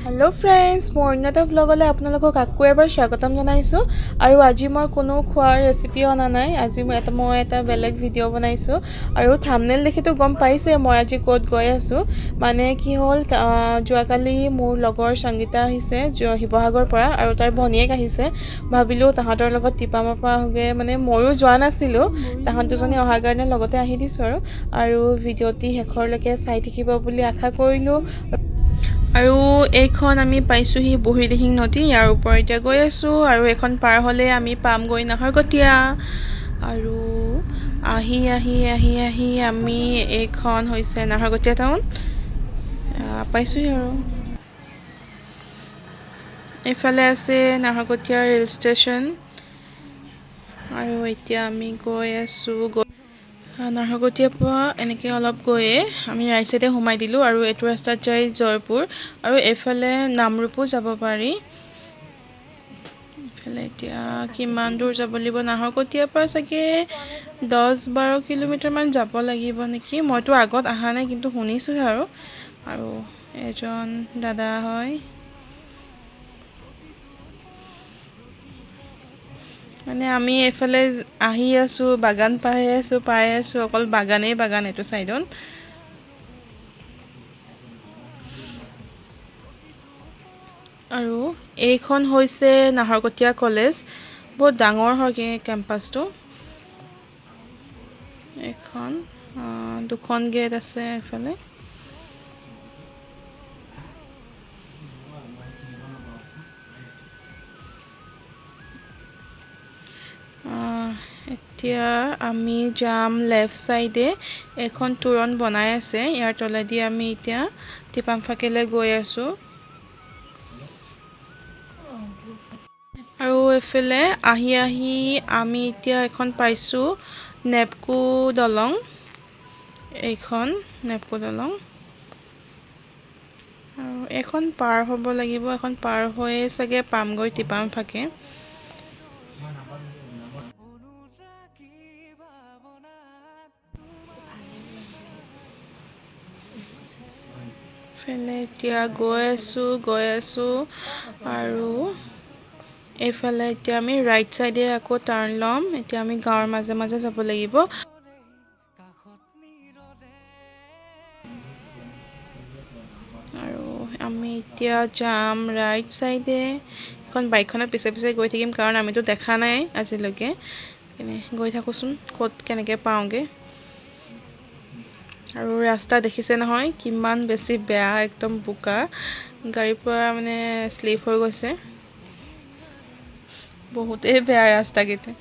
Hello' friends, মোৰ অন্য এটা ভ্লগলৈ আপোনালোকক আকৌ এবাৰ স্বাগতম জনাইছোঁ। আৰু আজি মই কোনো খোৱাৰ ৰেচিপি অনা নাই। আজি মই এটা বেলেগ ভিডিঅ' বনাইছোঁ আৰু থামনেল দেখিতো গম পাইছে মই আজি ক'ত গৈ আছোঁ। মানে কি হ'ল, যোৱাকালি মোৰ লগৰ সংগীতা আহিছে শিৱসাগৰৰ পৰা আৰু তাইৰ ভনীয়েক আহিছে। ভাবিলোঁ তাহাঁতৰ লগত টিপামৰ পৰা আহোঁগৈ। মানে ময়ো যোৱা নাছিলোঁ, তাহাঁত দুজনী অহাৰ কাৰণে লগতে আহি দিছোঁ। আৰু ভিডিঅ'টি শেষৰলৈকে চাই থাকিব বুলি আশা কৰিলোঁ। আৰু এইখন আমি পাইছোঁহি বুঢ়ীদিহিং নদী। ইয়াৰ ওপৰত এতিয়া গৈ আছোঁ আৰু এইখন পাৰ হ'লে আমি পামগৈ নাহৰকটীয়া। আৰু আহি আহি আহি আহি আমি এইখন হৈছে নাহৰকটীয়া টাউন পাইছোঁহি। আৰু এইফালে আছে নাহৰকটীয়া ৰেল ষ্টেচন। আৰু এতিয়া আমি গৈ আছোঁ। গৈ নাহৰকটীয়াৰ পৰা এনেকৈ অলপ গৈয়ে আমি ৰাইট চাইডে সোমাই দিলোঁ আৰু এইটো ৰাস্তাত যায় জয়পুৰ আৰু এইফালে নামৰূপো যাব পাৰি। এইফালে এতিয়া কিমান দূৰ যাব লাগিব? নাহৰকটীয়াৰ পৰা চাগে 10-12 কিলোমিটাৰমান যাব লাগিব নেকি। মইতো আগত অহা নাই, কিন্তু শুনিছোঁহে। আৰু আৰু এজন দাদা হয়। মানে আমি এইফালে আহি আছোঁ, বাগান পাই আছোঁ, পাই আছোঁ, অকল বাগানেই বাগান এইটো চাইডত। আৰু এইখন হৈছে নাহৰকটীয়া কলেজ। বহুত ডাঙৰ হয় কেম্পাছটো। এইখন দুখন গেট আছে এইফালে। এতিয়া আমি যাম লেফ্ট চাইডে। এখন তোৰণ বনাই আছে, ইয়াৰ তলেদি আমি এতিয়া টিপাম ফাকেলৈ গৈ আছোঁ। আৰু এইফালে আহি আহি আমি এতিয়া এখন পাইছোঁ নেপকো দলং। এইখন নেপকো দলং আৰু এইখন পাৰ হ'ব লাগিব। এখন পাৰ হৈয়ে চাগে পামগৈ টিপাম ফাকে। এইফালে এতিয়া গৈ আছোঁ, গৈ আছোঁ আৰু এইফালে এতিয়া আমি ৰাইট চাইডে আকৌ টাৰ্ণ ল'ম। এতিয়া আমি গাঁৱৰ মাজে মাজে যাব লাগিব। আৰু আমি এতিয়া যাম ৰাইট চাইডে। এখন বাইকখনৰ পিছে পিছে গৈ থাকিম, কাৰণ আমিতো দেখা নাই আজিলৈকে। এনে গৈ থাকোঁচোন, ক'ত কেনেকৈ পাওঁগৈ। আৰু ৰাস্তা দেখিছে নহয়, কিমান বেছি বেয়া, একদম বোকা, গাড়ীৰ পৰা মানে শ্লিপ হৈ গৈছে। বহুতেই বেয়া ৰাস্তাকেইটা।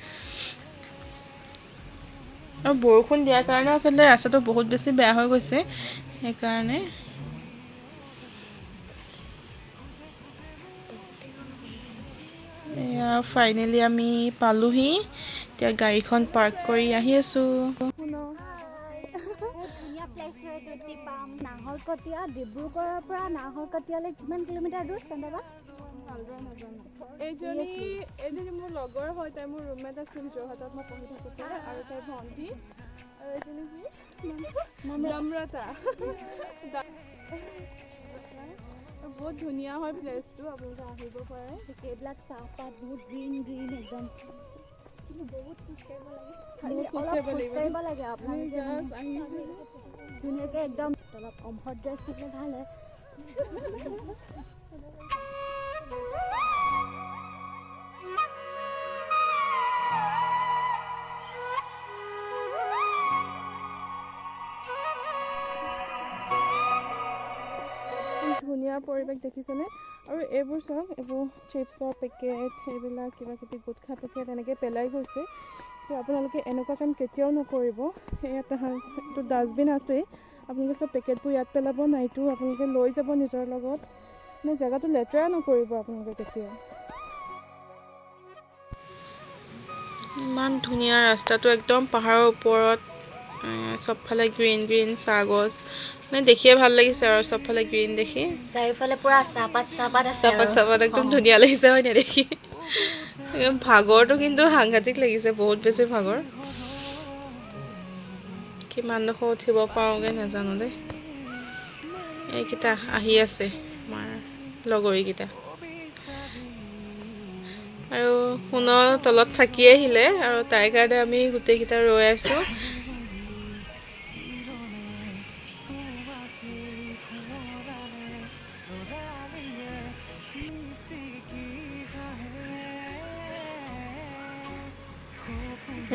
আৰু বৰষুণ দিয়াৰ কাৰণে আচলতে ৰাস্তাটো বহুত বেছি বেয়া হৈ গৈছে, সেইকাৰণে। এয়া ফাইনেলি আমি পালোহি। এতিয়া গাড়ীখন পাৰ্ক কৰি আহি আছোঁ। ধুনীয়া প্লেচ হয় এইটো টিপাম। নাহৰকটীয়া, ডিব্ৰুগড়ৰ পৰা নাহৰকটীয়ালৈ কিমান কিলোমিটাৰ দূৰ, চন্দ্ৰবা? এইজনী এইজনী মোৰ লগৰ হয়। তাই মোৰ ৰুমমেট আছিল যোৰহাটত মই পঢ়ি থাকোঁতে আৰু তাইৰ ভণ্টি। আৰু এইজনী কি? নম্ৰতা। বহুত ধুনীয়া হয় প্লেচটো, আপোনালোকে আহিব পাৰে। এইবিলাক চাহপাত, বহুত গ্ৰীণ গ্ৰীণ একদম। কিন্তু বহুত খোজকাঢ়িব লাগে। বহুত অলপ খোজকাঢ়িব লাগিব। খোজকাঢ়িব লাগে আমি আপোনালোকে। জাষ্ট আহিছোঁ। ধুনীয়াকৈ একদম অলপ কমফৰ্ট ড্ৰেছ থাকিলে ভাল হয়। ধুনীয়া পৰিৱেশ দেখিছেনে? আৰু এইবোৰ চাওক, এইবোৰ চিপছৰ পেকেট, এইবিলাক কিবা কিবি গুটখা পেকেট এনেকৈ পেলাই গৈছে। তো আপোনালোকে এনেকুৱা কাম কেতিয়াও নকৰিব। ইয়াত এইটো ডাষ্টবিন আছেই, আপোনালোকে চব পেকেটবোৰ ইয়াত পেলাব, নাইতো আপোনালোকে লৈ যাব নিজৰ লগত। মানে জেগাটো লেতেৰা নকৰিব আপোনালোকে কেতিয়াও। ইমান ধুনীয়া ৰাস্তাটো, একদম পাহাৰৰ ওপৰত, চবফালে গ্ৰীণ গ্ৰীণ চাহ গছ। মানে দেখিয়ে ভাল লাগিছে আৰু চবফালে গ্ৰীণ দেখি। চাৰিওফালে পুৰা চাহপাত চাহপাত আছে। চাহপাত আৰু। চাহপাত, একদম ধুনীয়া লাগিছে হয় নাই দেখি? একদম ভাগৰটো কিন্তু সাংঘাতিক লাগিছে, বহুত বেছি ভাগৰ। কিমানডোখৰ উঠিব পাৰোঁগৈ নাজানো দেই। এইকেইটা আহি আছে আমাৰ লগৰীকেইটা। আৰু সোণৰ তলত থাকি আহিলে আৰু তাইৰ কাৰণে আমি গোটেইকেইটা ৰৈ আছোঁ।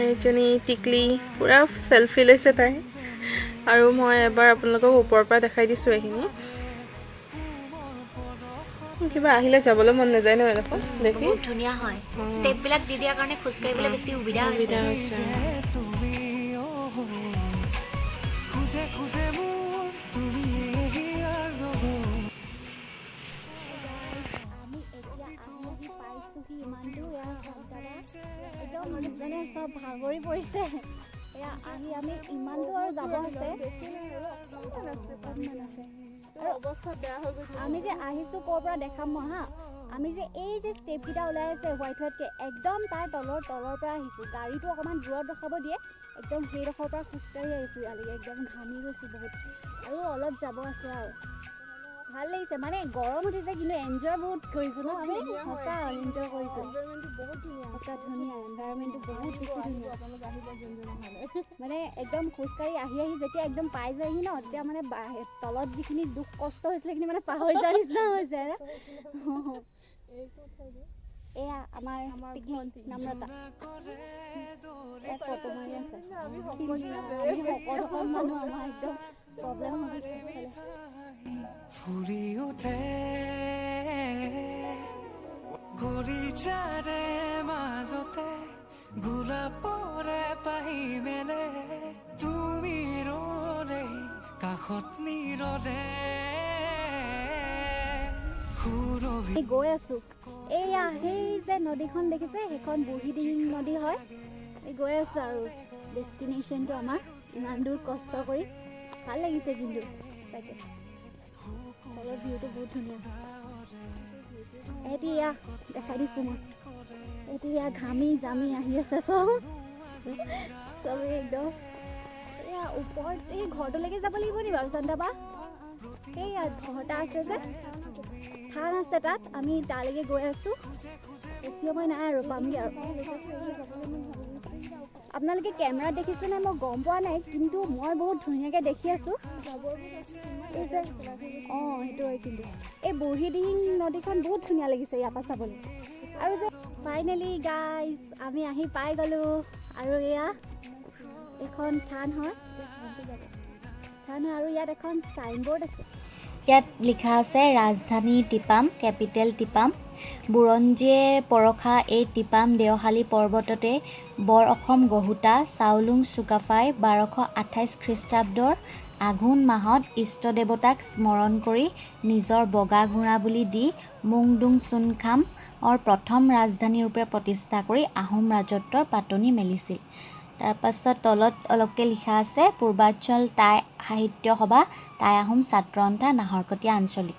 এইজনী টিকলি পূৰা চেলফি লৈছে তাই। আৰু মই এবাৰ আপোনালোকক ওপৰৰ পৰা দেখাই দিছোঁ এইখিনি। কিবা আহিলে যাবলৈ মন নাযায় ন এডোখৰ দেখি। বহুত ধুনীয়া হয়। ষ্টেপবিলাক দি দিয়াৰ কাৰণে খোজকাঢ়িবলৈ বেছি সুবিধা হৈছে। সুবিধা হৈছে। খোজে খোজে মোৰ তুমি হিয়াৰ লগৰী। আমি এতিয়া আহি আহি পাইছোহি ইমান দূৰ। এয়া শান্তাবা একদম মানে চব ভাগৰি পৰিছে। এয়া আহি আমি ইমান দূৰ আৰু যাব আছে, অকণমান আছে। অৱস্থা বেয়া হৈ গৈছে। আমি যে আহিছোঁ ক'ৰ পৰা দেখাম মই হা। আমি যে এই যে ষ্টেপকেইটা ওলাই আছে হোৱাইট হোৱাইটকৈ, একদম তাৰ তলৰ তলৰ পৰা আহিছোঁ। গাড়ীটো অকণমান দূৰত ৰখাব দিয়ে, একদম সেইডোখৰৰ পৰা খোজকাঢ়ি আহিছোঁ ইয়ালৈকে। একদম ঘামি গৈছোঁ বহুত আৰু অলপ যাব আছে। আৰু ভাল লাগিছে, মানে গৰম উঠিছে কিন্তু এনজয় বহুত কৰিছোঁ ন আমি। সঁচা এনজয় কৰিছোঁ, সঁচা ধুনীয়া এনভাইৰনমেণ্টটো, বহুত বেছি ধুনীয়া। মানে একদম খোজকাঢ়ি আহি আহি যেতিয়া একদম পাই যায়হি ন, তেতিয়া মানে তলত যিখিনি দুখ কষ্ট হৈছিলে সেইখিনি মানে পাহৰি যোৱাৰ নিচিনা হৈছে। এয়া আমাৰ টিকলি নম্ৰতা ফটো মাৰি আছে। আমি শকত শকত মানুহ, আমাৰ একদম প্ৰব্লেম হৈ গৈছে। ফুৰি উঠে গলিচাৰে মাজতে গোলাপৰে পাহি মেলে, তুমি ৰলে কাষত নীৰৱে সুৰভি। আমি গৈ আছো। এইয়া সেই যে নদীখন দেখিছে, সেইখন বুঢ়ীদিহিং নদী হয়। এই গৈ আছো আৰু ডেষ্টিনেশ্যনটো আমাৰ। ইমান দূৰ কষ্ট কৰি ভাল লাগিছে কিন্তু সঁচাকে। তলৰ ভিউটো বহুত ধুনীয়া। এতিয়া দেখাই দিছোঁ মই। এতিয়া ঘামি জামি আহি আছে চব, চবেই একদম। এয়া ওপৰত এই ঘৰটোলৈকে যাব লাগিব নি বাৰু চন্দাবা? সেইয়া ঘৰ এটা আছে যে, থান আছে তাত, আমি তালৈকে গৈ আছোঁ। বেছি সময় নাই আৰু পামগৈ। আৰু আপোনালোকে কেমেৰাত দেখিছেনে মই গম পোৱা নাই, কিন্তু মই বহুত ধুনীয়াকৈ দেখি আছোঁ। এই যে অঁ সেইটো হয়, কিন্তু এই বুঢ়ীদিহিং নদীখন বহুত ধুনীয়া লাগিছে ইয়াৰ পৰা চাবলৈ। আৰু যে ফাইনেলি গাইজ আমি আহি পাই গ'লোঁ। আৰু এয়া এইখন থান হয়, থান হয়। আৰু ইয়াত এখন চাইনবোৰ্ড আছে। ইয়াত লিখা আছে ৰাজধানী টিপাম, কেপিটেল টিপাম। বুৰঞ্জীয়ে পৰখা এই টিপাম দেওশালী পৰ্বততে বৰ অসম গঢ়োতা চাওলুং চুকাফাই 1228 খ্ৰীষ্টাব্দৰ আঘোণ মাহত ইষ্ট দেৱতাক স্মৰণ কৰি নিজৰ বগা ঘোঁৰা বুলি দি মুংডুং চুনখামৰ প্ৰথম ৰাজধানীৰূপে প্ৰতিষ্ঠা কৰি আহোম ৰাজত্বৰ পাতনি মেলিছিল। তাৰপাছত তলত অলপকৈ লিখা আছে পূৰ্বাঞ্চল টাই সাহিত্য সভা, টাই আহোম ছাত্ৰ সন্থা, নাহৰকটীয়া আঞ্চলিক।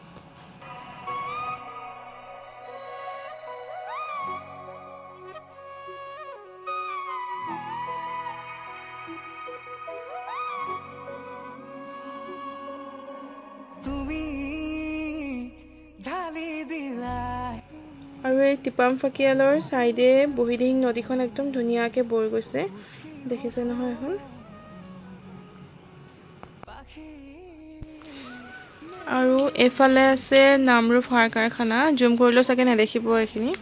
তুমি ঢালি দিলা। আৰু এই টিপাম ফাকিয়ালৰ ছাইডে বুঢ়ীদিহিং নদীখন একদম ধুনীয়াকৈ বৈ গৈছে, দেখিছে নহয় এখন। পাখি। আৰু এইফালে আছে নামৰূপ সাৰ কাৰখানা। জুম কৰিলেও চাগে নেদেখিব এইখিনি।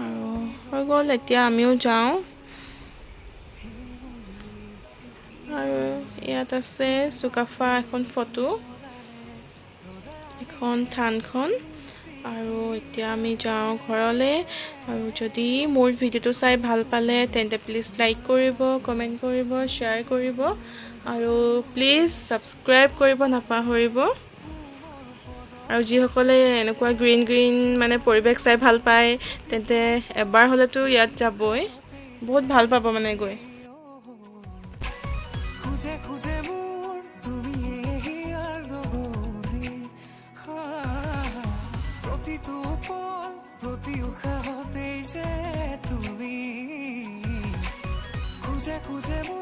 আৰু হৈ গ'ল, এতিয়া আমিও যাওঁ। আৰু ইয়াত আছে চুকাফা এখন ফটো, এখন থানখন। আৰু এতিয়া আমি যাওঁ ঘৰলৈ। আৰু যদি মোৰ ভিডিঅ'টো চাই ভাল পালে তেন্তে প্লিজ লাইক কৰিব, কমেণ্ট কৰিব, শ্বেয়াৰ কৰিব আৰু প্লিজ ছাবস্ক্ৰাইব কৰিব নাপাহৰিব। আৰু যিসকলে এনেকুৱা গ্ৰীণ গ্ৰীণ মানে পৰিৱেশ চাই ভাল পায়, তেন্তে এবাৰ হ'লেতো ইয়াত যাবই, বহুত ভাল পাব মানে গৈ। খোজে খোজে মোৰ তুমি হিয়াৰ লগৰী, প্ৰতিটো পল প্ৰতি উশাহতেই যে তুমি খোজে খোজে মোৰ।